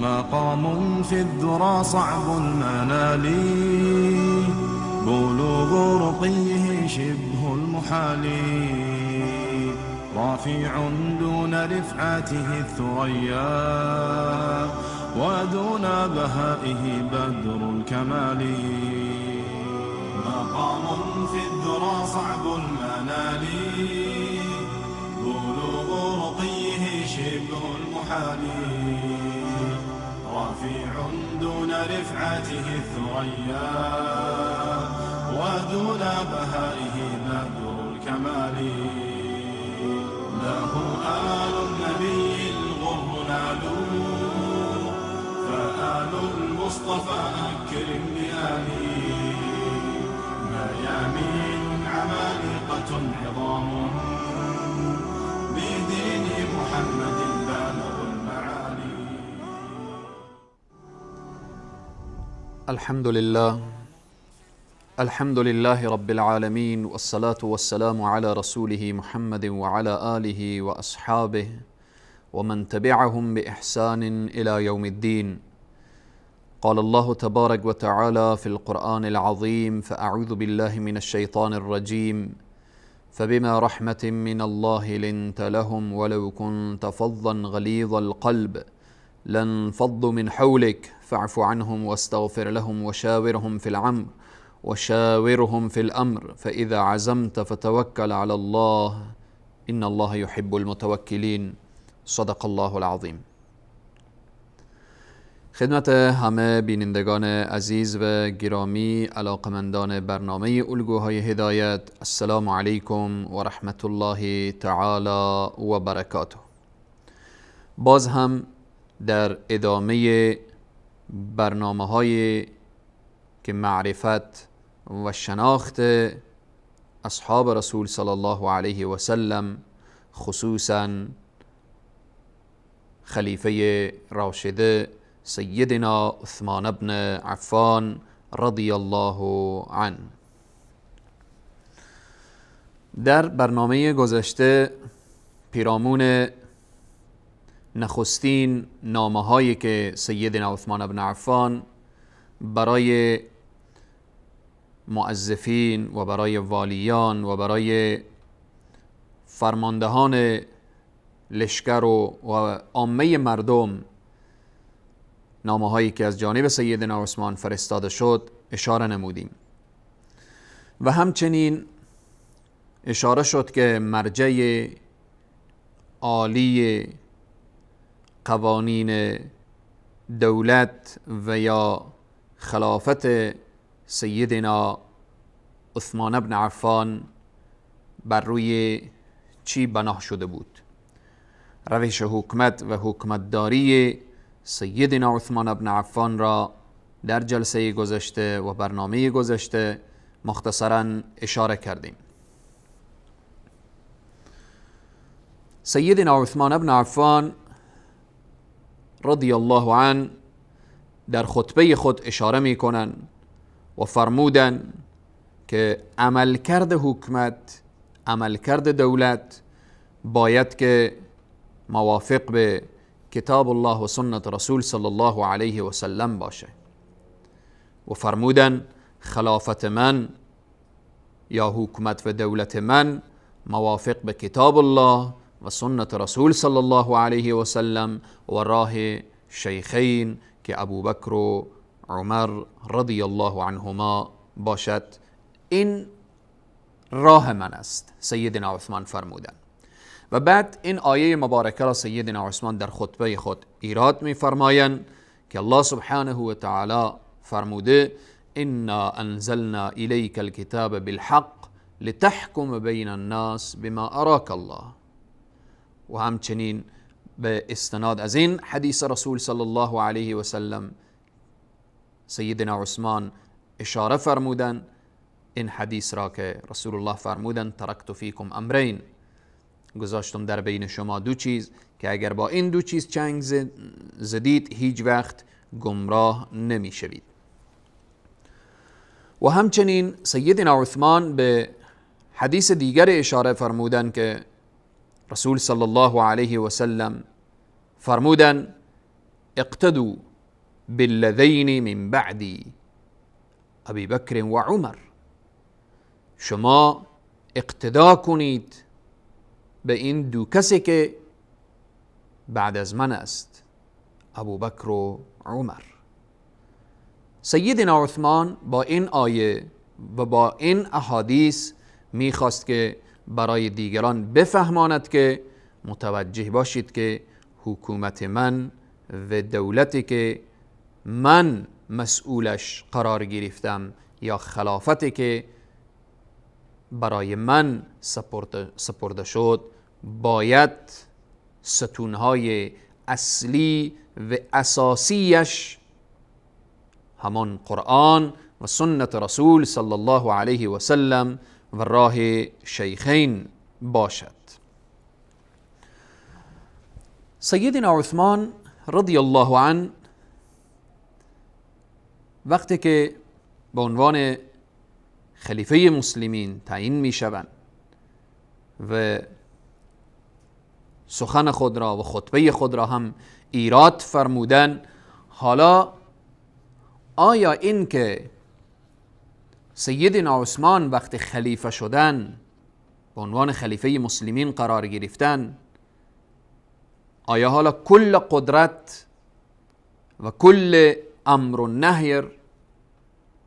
مقام في الذرى صعب المنال، بلوغ رقيه شبه المحال، رافع دون رفعته الثريا، ودون بهائه بدر الكمال. مقام في الذرى صعب المنال، بلوغ رقيه شبه المحال، رفيع دون رفعته الثريا، ودون بهائه بدر الكمال. له آل النبي الغر نالوا، فآل المصطفى أكرم بآله. ميامين عمالقة عظام، بدين محمد بالغ المعالي. الحمد لله، الحمد لله رب العالمين، والصلاة والسلام على رسوله محمد وعلى آله وأصحابه ومن تبعهم بإحسان إلى يوم الدين. قال الله تبارك وتعالى في القرآن العظيم: فأعوذ بالله من الشيطان الرجيم، فبما رحمة من الله لنت لهم ولو كنت فظا غليظ القلب لانفضوا من حولك فاعف عنهم واستغفر لهم وشاورهم في الأمر وشاورهم في الأمر فإذا عزمت فتوكل على الله إن الله يحب المتوکلین. صدق الله العظیم. خدمت همه بینندگان عزیز و گرامی، علاقمندان برنامه الگوهای هدایت، السلام علیکم و رحمت الله تعالی و برکاته. باز هم در ادامه برنامه های که معرفت و شناخت اصحاب رسول صلی الله علیه و سلم، خصوصا خلیفه راشده سیدنا عثمان بن عفان رضی الله عنه. در برنامه گذشته پیرامون نخستین نامه هایی که سیدنا عثمان بن عفان برای مؤظفین و برای والیان و برای فرماندهان لشکر و عامه مردم، نامه هایی که از جانب سیدنا عثمان فرستاده شد اشاره نمودیم و همچنین اشاره شد که مرجع عالی قوانین دولت و یا خلافت سیدنا عثمان بن عفان بر روی چی بنا شده بود. روش حکومت و حکومتداری سیدنا عثمان بن عفان را در جلسه گذشته و برنامه گذشته مختصرا اشاره کردیم. سیدنا عثمان بن عفان رضی الله عنه در خطبه خود اشاره میکنن و فرمودن که عملکرد حکومت، عملکرد دولت باید که موافق به کتاب الله و سنت رسول صلی الله علیه و سلم باشه. و فرمودن خلافت من یا حکومت و دولت من موافق به کتاب الله و سنت رسول صلی الله علیه و سلم و راه شیخین که ابوبکر و عمر رضی الله عنهما باشد. این راه من است، سیدنا عثمان فرمودن. و بعد این آیه مبارکه را سیدنا عثمان در خطبه خود ایراد می‌فرمایند که الله سبحانه و تعالی فرموده: انا انزلنا الیک الکتاب بالحق لتحکم بین الناس بما اراک الله. و همچنین به استناد از این حدیث رسول صلی الله علیه و سلم سیدنا عثمان اشاره فرمودن این حدیث را که رسول الله فرمودن: ترکت فیکم امرین، گذاشتم در بین شما دو چیز که اگر با این دو چیز چنگ زدید هیچ وقت گمراه نمیشوید. و همچنین سیدنا عثمان به حدیث دیگر اشاره فرمودن که رسول صلی الله علیه و سلم فرمودن: اقتدوا بالذین من بعدی ابی بکر و عمر. شما اقتدا کنید به این دو کسی که بعد از من است، ابوبکر و عمر. سیدنا عثمان با این آیه و با این احادیث میخواست که برای دیگران بفهماند که متوجه باشید که حکومت من و دولتی که من مسئولش قرار گرفتم یا خلافتی که برای من سپرده شد، باید ستونهای اصلی و اساسیش همان قرآن و سنت رسول صلی الله علیه و سلم و راه شیخین باشد. سیدنا عثمان رضی الله عنه وقتی که به عنوان خلیفه مسلمین تعیین می شوند و سخن خود را و خطبه خود را هم ایراد فرمودن، حالا آیا این که سیدنا عثمان وقت خلیفه شدن به عنوان خلیفه مسلمین قرار گرفتن، آیا حالا کل قدرت و کل امر و نهی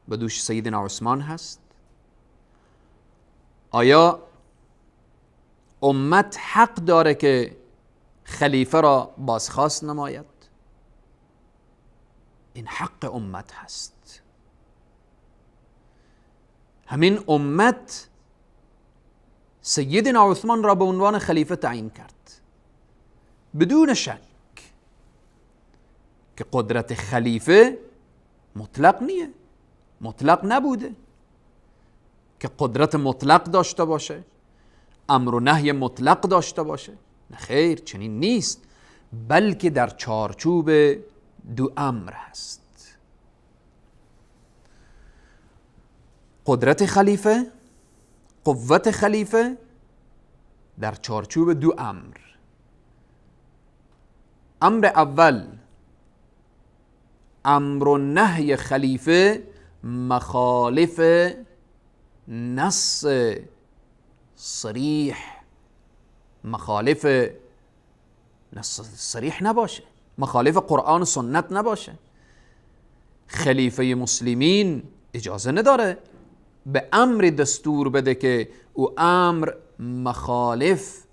به دوش سیدنا عثمان هست؟ آیا امت حق داره که خلیفه را بازخواست نماید؟ این حق امت هست. همین امت سیدنا عثمان را به عنوان خلیفه تعیین کرد، بدون شک که قدرت خلیفه مطلق نیه، مطلق نبوده که قدرت مطلق داشته باشه، امر و نهی مطلق داشته باشه. نه خیر، چنین نیست، بلکه در چارچوب دو امر هست. قدرت خلیفه، قوت خلیفه در چارچوب دو امر. امر اول، امر و نهی خلیفه مخالف نص صریح، مخالف نص صریح نباشه، مخالف قرآن و سنت نباشه. خلیفه مسلمین اجازه نداره به امر دستور بده که او امر مخالف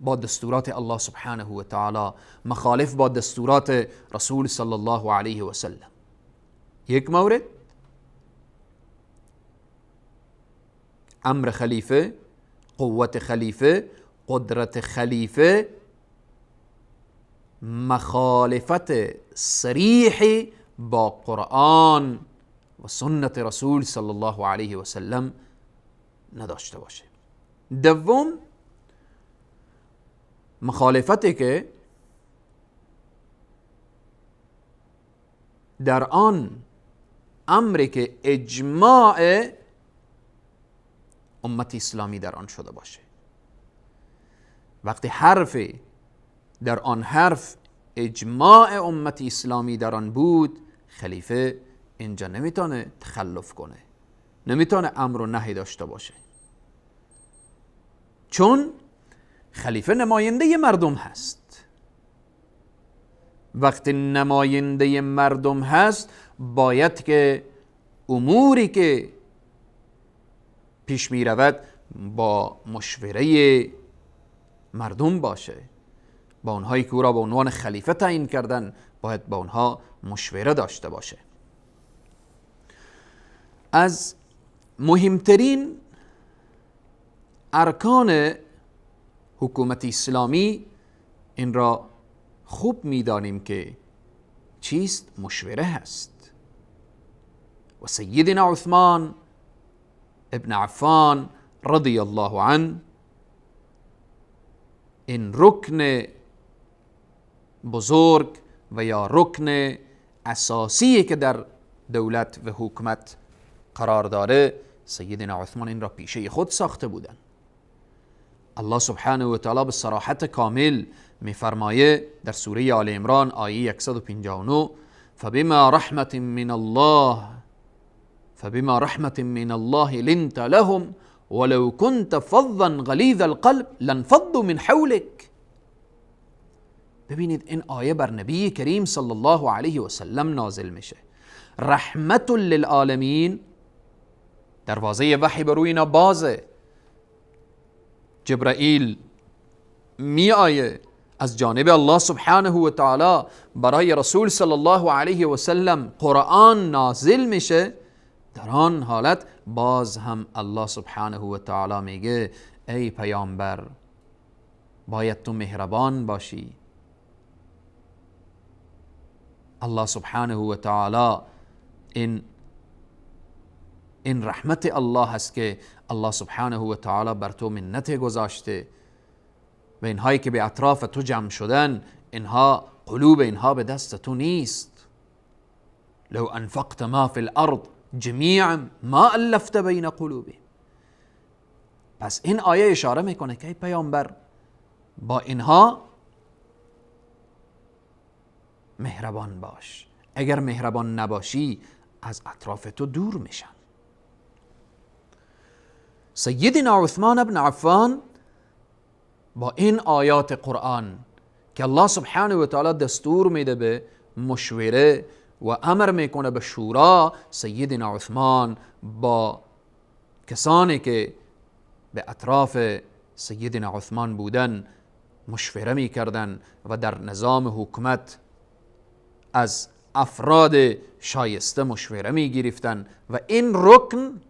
با دستورات الله سبحانه و تعالی، مخالف با دستورات رسول صلی الله علیه و سلم. یک مورد، امر خلیفه، قوت خلیفه، قدرت خلیفه مخالفت صریح با قرآن و سنت رسول صلی الله علیه و سلم نداشته باشه. دوم، مخالفتی که در آن امری که اجماع امت اسلامی در آن شده باشه. وقتی حرف در آن حرف اجماع امت اسلامی در آن بود، خلیفه اینجا نمیتونه تخلف کنه، نمیتونه امر و نهی داشته باشه، چون خلیفه نماینده مردم هست. وقتی نماینده مردم هست، باید که اموری که پیش می رود با مشوره مردم باشه، با اونهایی که او را به عنوان خلیفه تعیین کردن باید با اونها مشوره داشته باشه. از مهمترین ارکان حکومت اسلامی این را خوب میدانیم که چیست؟ مشوره هست. و سیدنا عثمان ابن عفان رضی الله عنه این رکن بزرگ و یا رکن اساسی که در دولت و حکومت قرار داره، سیدنا عثمان این را پیشه خود ساخته بودن. الله سبحانه و تعالی به صراحت کامل میفرمایه در سوره آل عمران آیه 159: فبما رحمت من الله فبما رحمت من الله لنت لهم ولو كنت فظا غلیظ القلب لانفضوا من حولك. ببینید این آیه بر نبی کریم صلی الله علیه و سلم نازل میشه. رحمت للعالمین، دروازه وحی بر روی اینا بازه، جبرائیل می آیه از جانب الله سبحانه و تعالی برای رسول صلی الله علیه و سلم قرآن نازل میشه. در آن حالت باز هم الله سبحانه و تعالی میگه ای پیامبر باید تو مهربان باشی. الله سبحانه و تعالی این رحمت الله هست که الله سبحانه و تعالی بر تو منت گذاشته و اینهایی که به اطراف تو جمع شدن، اینها قلوب اینها به دست تو نیست. لو انفقت ما فی الارض جمیعا ما الفت بین قلوبهم. پس این آیه اشاره میکنه که ای پیامبر با اینها مهربان باش، اگر مهربان نباشی از اطراف تو دور میشن. سیدنا عثمان بن عفان با این آیات قرآن که الله سبحانه و تعالی دستور میده به مشوره و امر میکنه به شورا، سیدنا عثمان با کسانی که به اطراف سیدنا عثمان بودن مشوره میکردن و در نظام حکومت از افراد شایسته مشوره میگرفتن و این رکن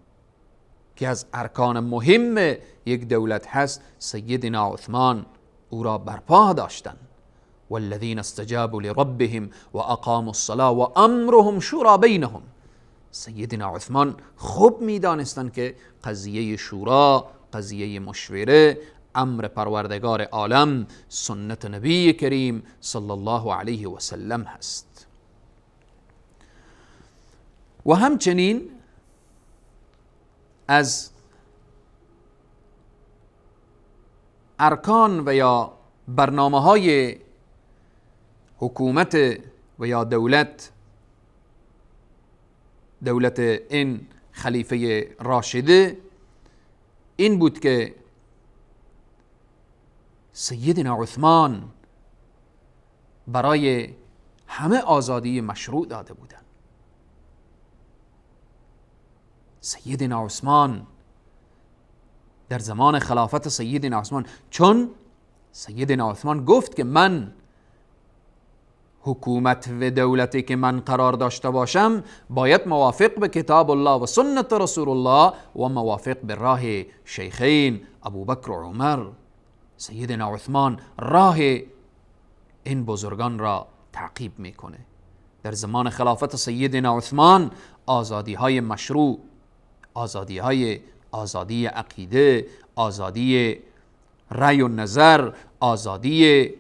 که از ارکان مهم یک دولت هست، سیدنا عثمان او را برپا داشتن. والذین استجابوا لربهم واقاموا الصلاة وامرهم شورا بینهم. سیدنا عثمان خوب میدانستند که قضیه شورا، قضیه مشوره، امر پروردگار عالم، سنت نبی کریم صلی الله علیه و سلم هست. و همچنین از ارکان و یا برنامه های حکومت و یا دولت این خلیفه راشده این بود که سیدنا عثمان برای همه آزادی مشروع داده بودند. سیدنا عثمان در زمان خلافت سیدنا عثمان، چون سیدنا عثمان گفت که من حکومت و دولتی که من قرار داشته باشم باید موافق به کتاب الله و سنت رسول الله و موافق به راه شیخین ابوبکر و عمر. سیدنا عثمان راه این بزرگان را تعقیب میکنه. در زمان خلافت سیدنا عثمان آزادی های مشروع، آزادی های آزادی عقیده، آزادی رأی و نظر، آزادی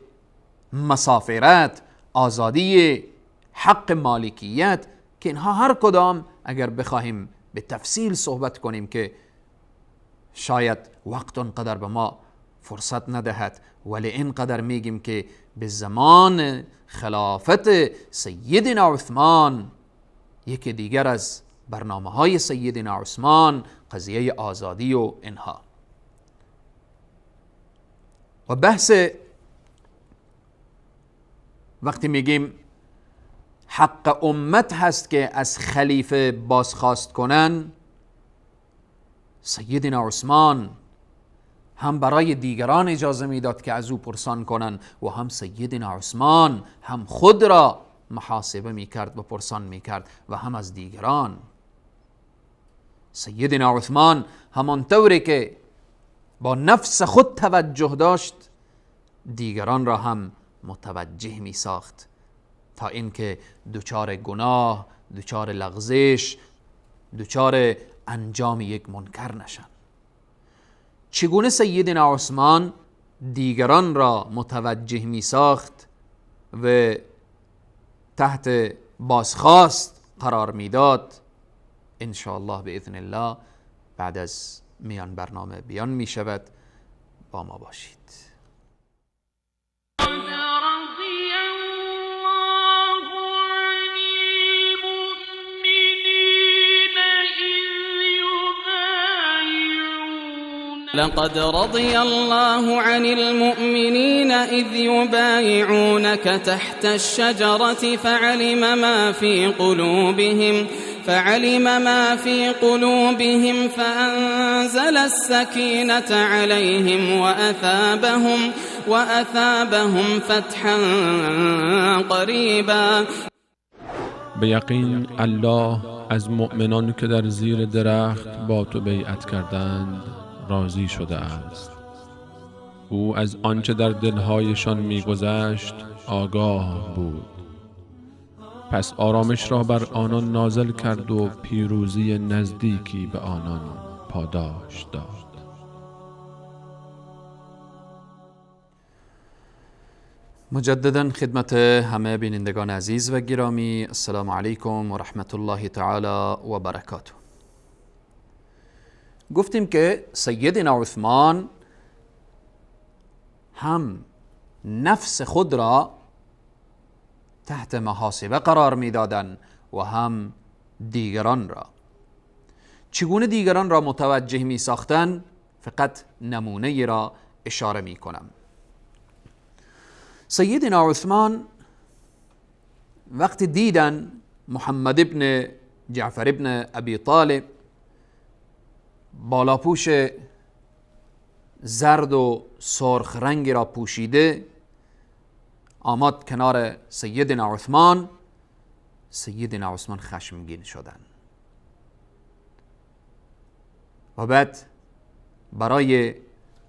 مسافرت، آزادی حق مالکیت، که اینها هر کدام اگر بخواهیم به تفصیل صحبت کنیم که شاید وقت آنقدر به ما فرصت ندهد، ولی اینقدر میگیم که به زمان خلافت سیدنا عثمان یکی دیگر از برنامه های سیدنا عثمان قضیه آزادی و اینها. و بحث وقتی میگیم حق امت هست که از خلیفه بازخواست کنن، سیدنا عثمان هم برای دیگران اجازه میداد که از او پرسان کنن و هم سیدنا عثمان هم خود را محاسبه میکرد و پرسان میکرد و هم از دیگران. سیدنا عثمان همان طوری که با نفس خود توجه داشت دیگران را هم متوجه می ساخت تا اینکه دچار گناه، دچار لغزش، دچار انجام یک منکر نشن. چگونه سیدنا عثمان دیگران را متوجه می ساخت و تحت بازخواست قرار میداد، انشاءالله باذن الله بعد از میان برنامه بیان می شود. با ما باشید. لقد رضي الله عن المؤمنين إذ يبايعونك تحت الشجرة فعلم ما في قلوبهم فأنزل السكينة عليهم وأثابهم فتحا قريبا. به یقین الله از مؤمنان که در زیر درخت با تو بیعت کردند راضی شده است. او از آنچه در دلهایشان می‌گذشت آگاه بود. پس آرامش را بر آنان نازل کرد و پیروزی نزدیکی به آنان پاداش داد. مجددا خدمت همه بینندگان عزیز و گرامی، السلام علیکم و رحمت الله تعالی و برکاته. گفتیم که سیدنا عثمان هم نفس خود را تحت محاسبه قرار میدادند و هم دیگران را. چگونه دیگران را متوجه می ساختن؟ فقط نمونه را اشاره می کنم. سیدنا عثمان وقتی دیدن محمد ابن جعفر ابن ابی طالب بالاپوش زرد و سرخ رنگی را پوشیده آمد کنار سیدنا عثمان، سیدنا عثمان خشمگین شدن و بعد برای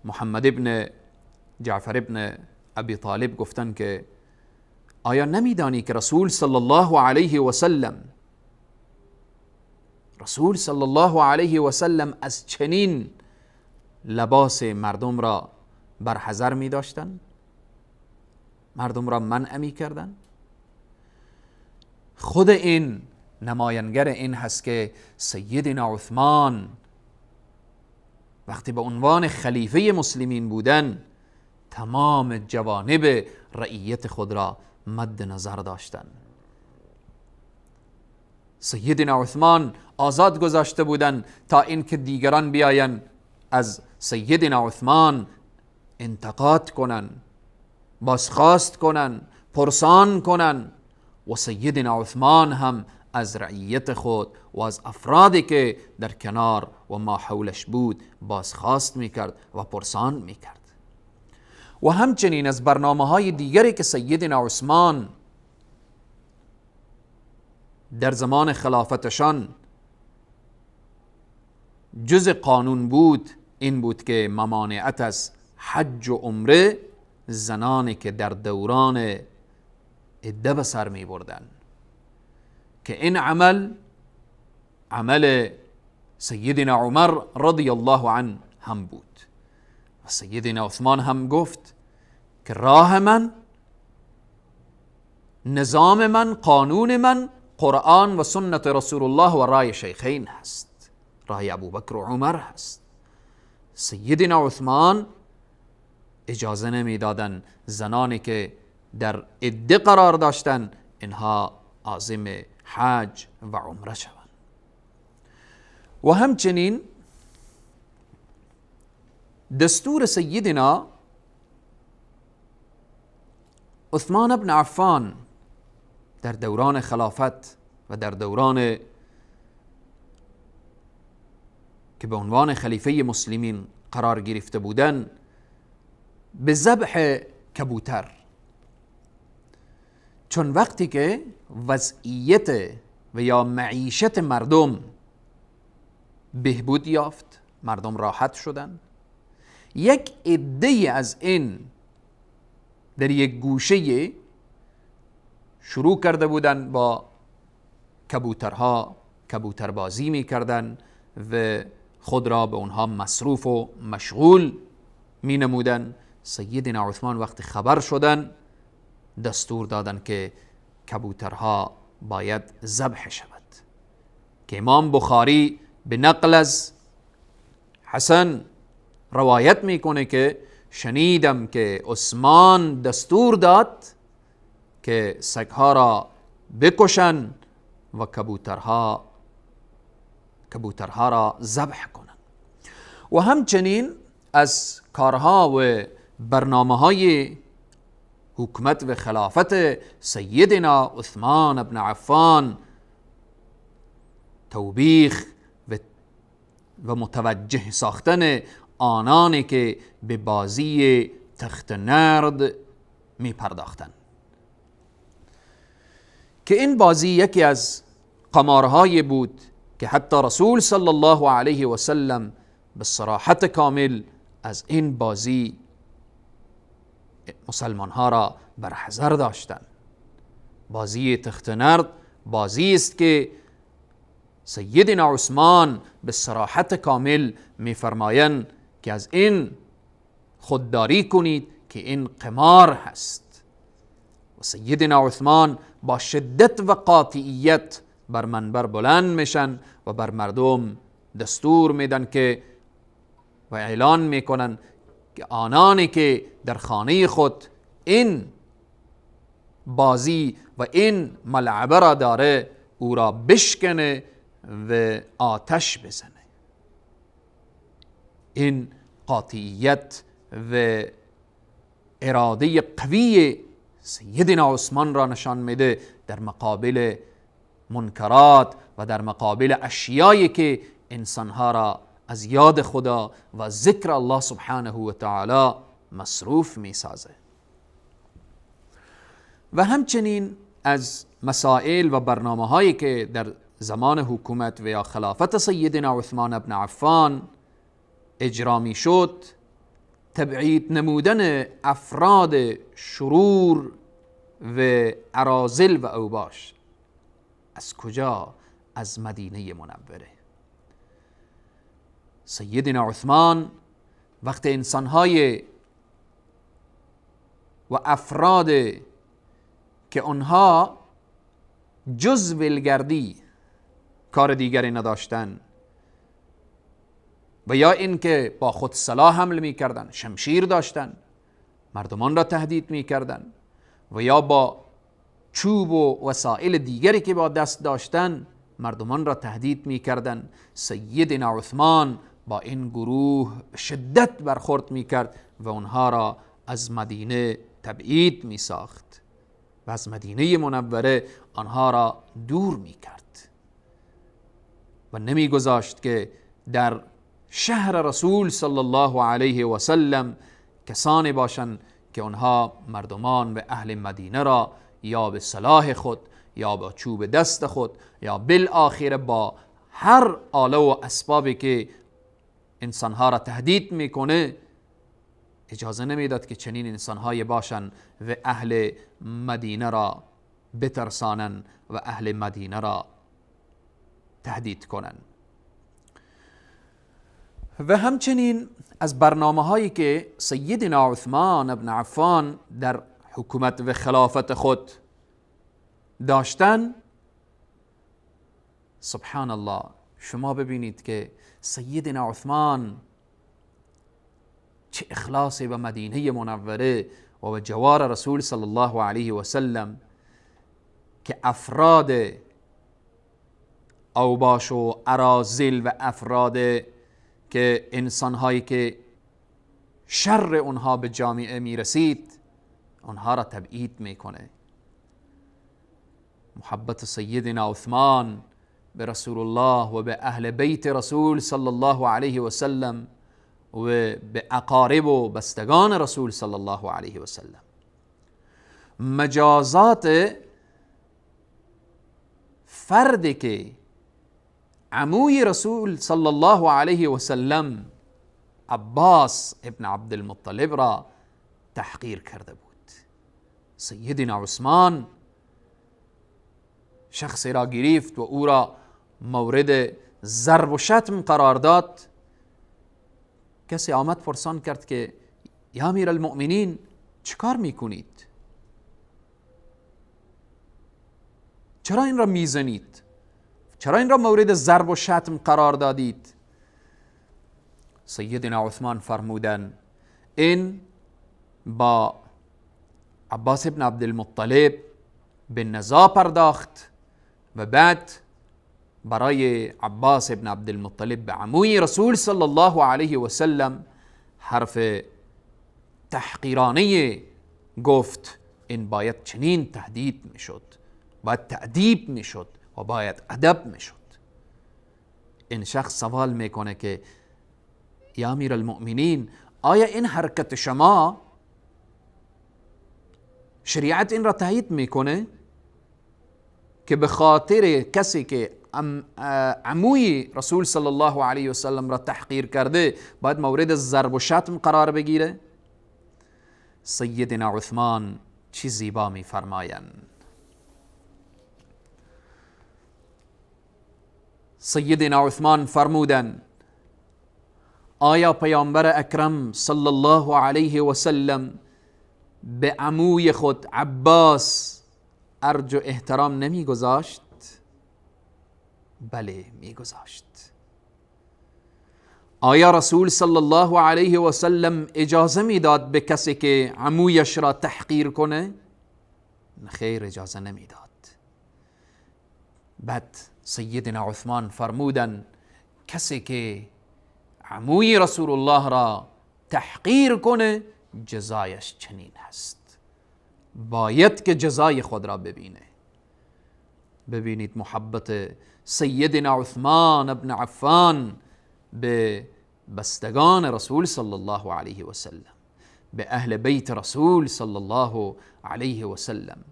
محمد ابن جعفر ابن ابی طالب گفتن که آیا نمیدانی که رسول صلی الله علیه و سلم، رسول صلی الله علیه و سلم از چنین لباس مردم را برحذر می داشتن، مردم را منع می کردن؟ خود این نماینگر این هست که سیدنا عثمان وقتی به عنوان خلیفه مسلمین بودن تمام جوانب رعیت خود را مد نظر داشتن. سیدنا عثمان آزاد گذاشته بودن تا اینکه دیگران بیاین از سیدنا عثمان انتقاد کنن، بازخواست کنن، پرسان کنن، و سیدنا عثمان هم از رعیت خود و از افرادی که در کنار و ما حولش بود بازخواست میکرد و پرسان میکرد. و همچنین از برنامه های دیگری که سیدنا عثمان در زمان خلافتشان جز قانون بود این بود که ممانعت از حج و عمره زنانی که در دوران عده به سر می بردن، که این عمل عمل سیدنا عمر رضی الله عنه هم بود. و سیدنا عثمان هم گفت که راه من، نظام من، قانون من قرآن و سنت رسول الله و رای شیخین هست، رای ابوبکر و عمر هست. سیدنا عثمان اجازه نمیدادن زنانی که در عده قرار داشتن اینها عازم حج و عمره شوند. و همچنین دستور سیدنا عثمان بن عفان در دوران خلافت و در دوران که به عنوان خلیفه مسلمین قرار گرفته بودن به ذبح کبوتر، چون وقتی که وضعیت و یا معیشت مردم بهبود یافت، مردم راحت شدن، یک عده از این در یک گوشه شروع کرده بودن با کبوترها کبوتربازی میکردن و خود را به اونها مصروف و مشغول می نمودن. سیدنا عثمان وقتی خبر شدن دستور دادن که کبوترها باید ذبح شود، که امام بخاری به نقل از حسن روایت میکنه که شنیدم که عثمان دستور داد که سگها را بکشن و کبوترها را ذبح کنن. و همچنین از کارها و برنامه های حکومت و خلافت سیدنا عثمان بن عفان توبیخ و متوجه ساختن آنانی که به بازی تخت نرد می پرداختن، که این بازی یکی از قمارهای بود که حتی رسول صلی الله علیه و سلم به صراحت کامل از این بازی مسلمان ها را برحذر داشتند. بازی تخت نرد بازی است که سیدنا عثمان به صراحت کامل میفرمایند که از این خودداری کنید که این قمار هست. و سیدنا عثمان با شدت و قاطعیت بر منبر بلند میشن و بر مردم دستور میدن که و اعلان میکنن که آنانی که در خانه خود این بازی و این ملعبه را داره او را بشکنه و آتش بزنه. این قاطعیت و اراده قوی سیدنا عثمان را نشان میده در مقابل منکرات و در مقابل اشیایی که انسانها را از یاد خدا و ذکر الله سبحانه و تعالی مصروف میسازه. و همچنین از مسائل و برنامه هایی که در زمان حکومت و یا خلافت سیدنا عثمان بن عفان اجرا می شد، تبعید نمودن افراد شرور و اراذل و اوباش. از کجا؟ از مدینه منوره. سیدنا عثمان وقت انسانهای و افراد که آنها جز ولگردی کار دیگری نداشتن و یا اینکه با خود سلاح حمل میکردن، شمشیر داشتن، مردمان را تهدید میکردن و یا با چوب و وسایل دیگری که با دست داشتن مردمان را تهدید میکردن، سیدنا عثمان با این گروه شدت برخورد میکرد و اونها را از مدینه تبعید میساخت و از مدینه منوره آنها را دور میکرد و نمیگذاشت که در شهر رسول صلی الله علیه و سلم کسانی باشند که آنها مردمان و اهل مدینه را یا به سلاح خود یا با چوب دست خود یا بالآخره با هر آله و اسبابی که انسانها را تهدید میکنه اجازه نمیداد که چنین انسانهای باشند و اهل مدینه را بترسانند و اهل مدینه را تهدید کنند. و همچنین از برنامه هایی که سیدنا عثمان بن عفان در حکومت و خلافت خود داشتن، سبحان الله، شما ببینید که سیدنا عثمان چه اخلاصی به مدینه منوره و به جوار رسول صلی الله علیه و سلم که افراد اوباش و اراذل و افراد که انسانهایی که شر اونها به جامعه میرسید اونها را تبعید میکنه. محبت سیدنا عثمان به رسول الله و به اهل بیت رسول صلی الله علیه و سلم و به اقارب و بستگان رسول صلی الله علیه و سلم. مجازات فردی که عموی رسول صلی الله علیه و سلم عباس ابن عبدالمطلب را تحقیر کرده بود، سیدنا عثمان شخصی را گرفت و او را مورد ضرب و شتم قرار داد. کسی آمد پرسان کرد که یا امیر المؤمنین چیکار میکنید؟ چرا این را میزنید؟ چرا این را مورد ضرب و شتم قرار دادید؟ سیدنا عثمان فرمودن این با عباس ابن عبدالمطلب به نزاع پرداخت و بعد برای عباس ابن عبدالمطلب به عموی رسول صلی الله علیه و سلم حرف تحقیرانه گفت، این باید چنین تهدید میشد، باید تأدیب میشد و باید ادب میشد. این شخص سوال میکنه که یا امیرالمؤمنین، آیا این حرکت شما شریعت این را تایید میکنه که به خاطر کسی که عموی رسول صلی الله علیه وسلم را تحقیر کرده باید مورد ضرب و شتم قرار بگیره؟ سیدنا عثمان چی زیبا میفرمایند. سیدنا عثمان فرمودند آیا پیامبر اکرم صلی الله علیه و سلم به عموی خود عباس ارج و احترام نمیگذاشت؟ بله میگذاشت. آیا رسول صلی الله علیه و سلم اجازه میداد به کسی که عمویش را تحقیر کنه؟ خیر، اجازه نمیداد. بعد سیدنا عثمان فرمودن کسی که عموی رسول الله را تحقیر کنه جزایش چنین هست، باید که جزای خود را ببینه. ببینید محبت سیدنا عثمان ابن عفان به بستگان رسول صلی الله علیه و سلم، به اهل بیت رسول صلی الله علیه و سلم،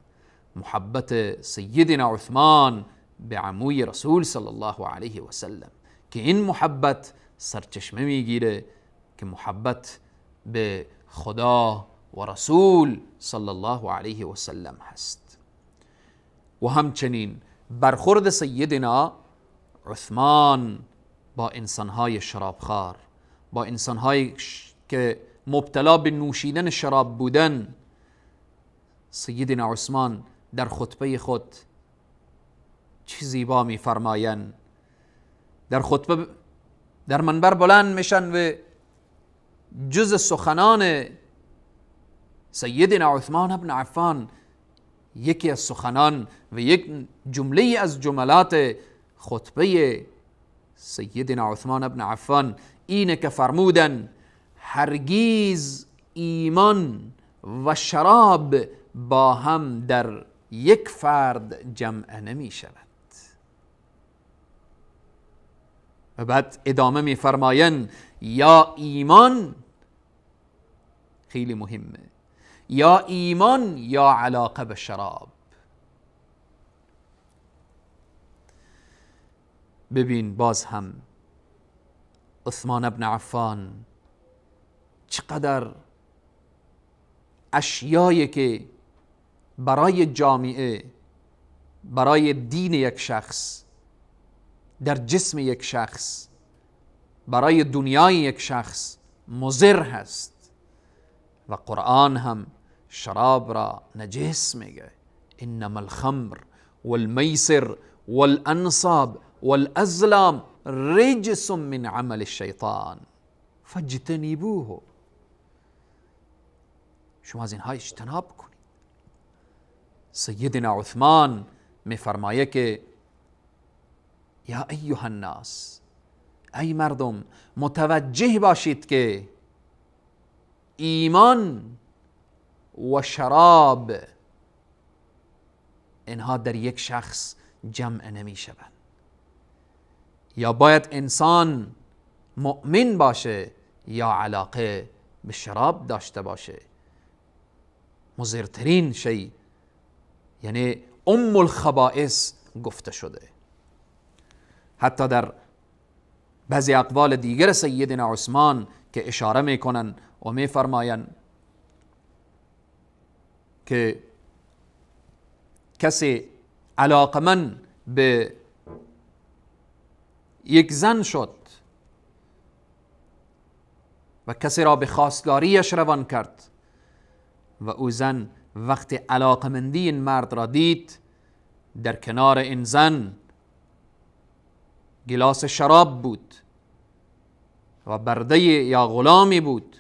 محبت سیدنا عثمان به عموی رسول صلی الله علیه و سلم، که این محبت سرچشمه میگیره که محبت به خدا و رسول صلی الله علیه و سلم هست. و همچنین برخورد سیدنا عثمان با انسانهای شرابخوار، با انسانهایی که مبتلا به نوشیدن شراب بودن، سیدنا عثمان در خطبه خود چی زیبا میفرمایند. در خطبه در منبر بلند میشن و جز سخنان سیدنا عثمان ابن عفان، یکی از سخنان و یک جمله از جملات خطبه سیدنا عثمان ابن عفان اینه که فرمودن هرگیز ایمان و شراب با هم در یک فرد جمع نمی شود. و بعد ادامه می فرمایند یا ایمان، خیلی مهمه، یا ایمان یا علاقه به شراب. ببین باز هم عثمان ابن عفان چقدر اشیایی که برای جامعه، برای دین یک شخص، در جسم یک شخص، برای دنیای یک شخص مضر هست و قرآن هم شراب را نجس میگه، انما الخمر والمیسر والانصاب والازلام رجس من عمل الشیطان فاجتنبوه. شما از اینها اجتناب کنید. سیدنا عثمان میفرمایه که یا ایها الناس، ای مردم متوجه باشید که ایمان و شراب اینها در یک شخص جمع نمی شوند. یا باید انسان مؤمن باشه یا علاقه به شراب داشته باشه. مضرترین شی، یعنی ام الخبائث گفته شده. حتی در بعضی اقوال دیگر سیدنا عثمان که اشاره میکنن و میفرمایند که کسی علاقمند به یک زن شد و کسی را به خواستگاریش روان کرد و او زن وقتی علاقمندی این مرد را دید، در کنار این زن گلاس شراب بود و برده یا غلامی بود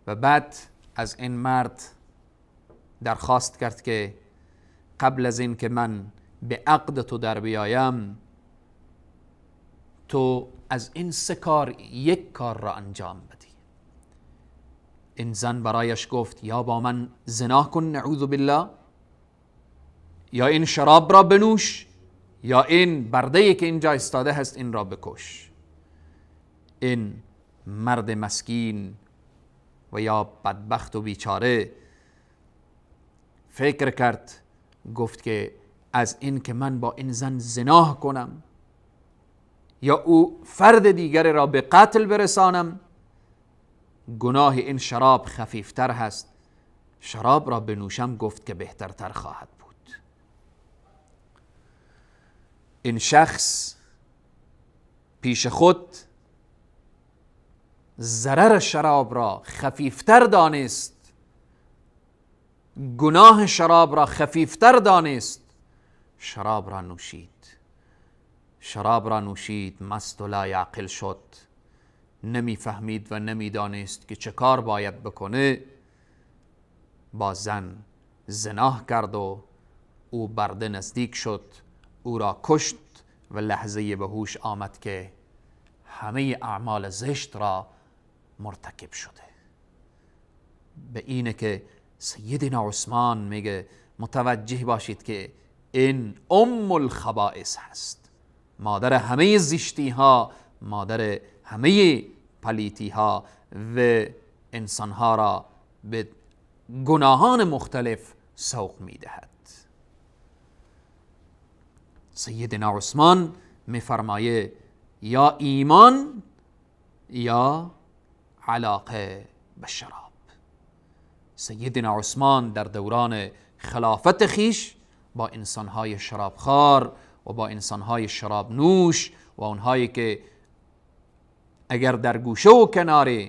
و بعد از این مرد درخواست کرد که قبل از این که من به عقد تو در بیایم، تو از این سه کار یک کار را انجام بدی. این زن برایش گفت یا با من زنا کن، نعوذ بالله، یا این شراب را بنوش، یا این برده که اینجا ایستاده هست این را بکش. این مرد مسکین و یا بدبخت و بیچاره فکر کرد، گفت که از این که من با این زن زنا کنم یا او فرد دیگر را به قتل برسانم، گناه این شراب خفیفتر هست، شراب را بنوشم، گفت که بهترتر خواهد بود. این شخص پیش خود ضرر شراب را خفیفتر دانست، گناه شراب را خفیفتر دانست، شراب را نوشید. شراب را نوشید، مست و لا یعقل شد، نمیفهمید و نمیدانست که چه کار باید بکنه. با زن زناه کرد و او برده نزدیک شد، او را کشت و لحظه به هوش آمد که همه اعمال زشت را مرتکب شده. به اینه که سیدنا عثمان میگه متوجه باشید که این ام الخبائث هست، مادر همه زشتی ها، مادر همه پلیتی ها و انسان ها را به گناهان مختلف سوق میدهد. سیدنا عثمان میفرمایه یا ایمان یا علاقه به شراب. سیدنا عثمان در دوران خلافت خیش با انسانهای شرابخوار و با انسانهای شراب نوش و اونهایی که اگر در گوشه و کنار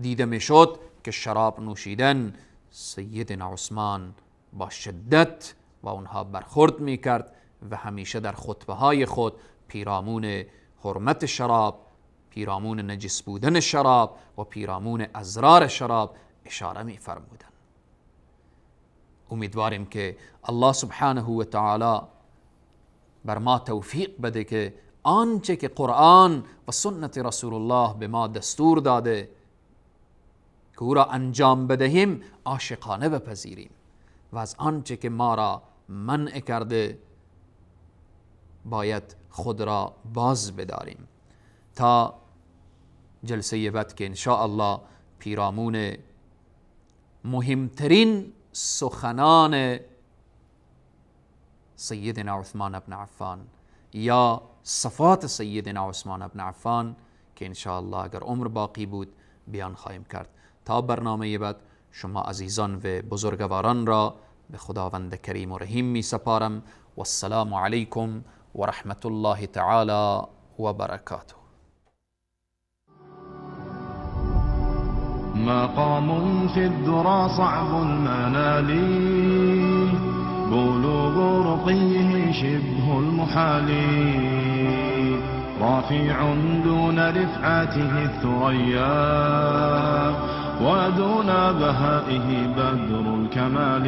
دیده میشد که شراب نوشیدن، سیدنا عثمان با شدت با اونها برخورد میکرد و همیشه در خطبه های خود پیرامون حرمت شراب، پیرامون نجس بودن شراب و پیرامون اضرار شراب اشاره میفرمودن. امیدواریم که الله سبحانه و تعالی بر ما توفیق بده که آنچه که قرآن و سنت رسول الله به ما دستور داده که او را انجام بدهیم عاشقانه بپذیریم و از آنچه که ما را منع کرده باید خود را باز بداریم. تا جلسه بعد که انشاءالله پیرامون مهمترین سخنان سیدنا عثمان بن عفان یا صفات سیدنا عثمان بن عفان که انشاءالله اگر عمر باقی بود بیان خواهیم کرد. تا برنامه بعد شما عزیزان و بزرگواران را به خداوند کریم و رحیم می سپارم. و السلام علیکم و رحمت الله تعالی و برکاته. مقام في الذرى صعب المنال، بلوغ رقيه شبه المحال، رافع دون رفعته الثريا، ودون بهائه بدر الكمال.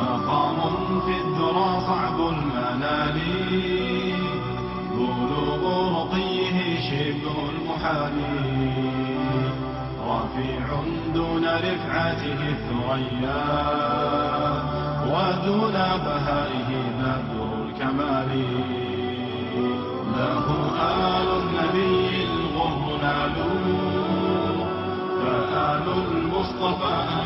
مقام في الذرى صعب المنال، بلوغ رقيه شبه المحال، رفيع دون رفعته الثريا، ودون بهائه بدر الكمال. له آل النبي الغر نالوا، فآل المصطفى.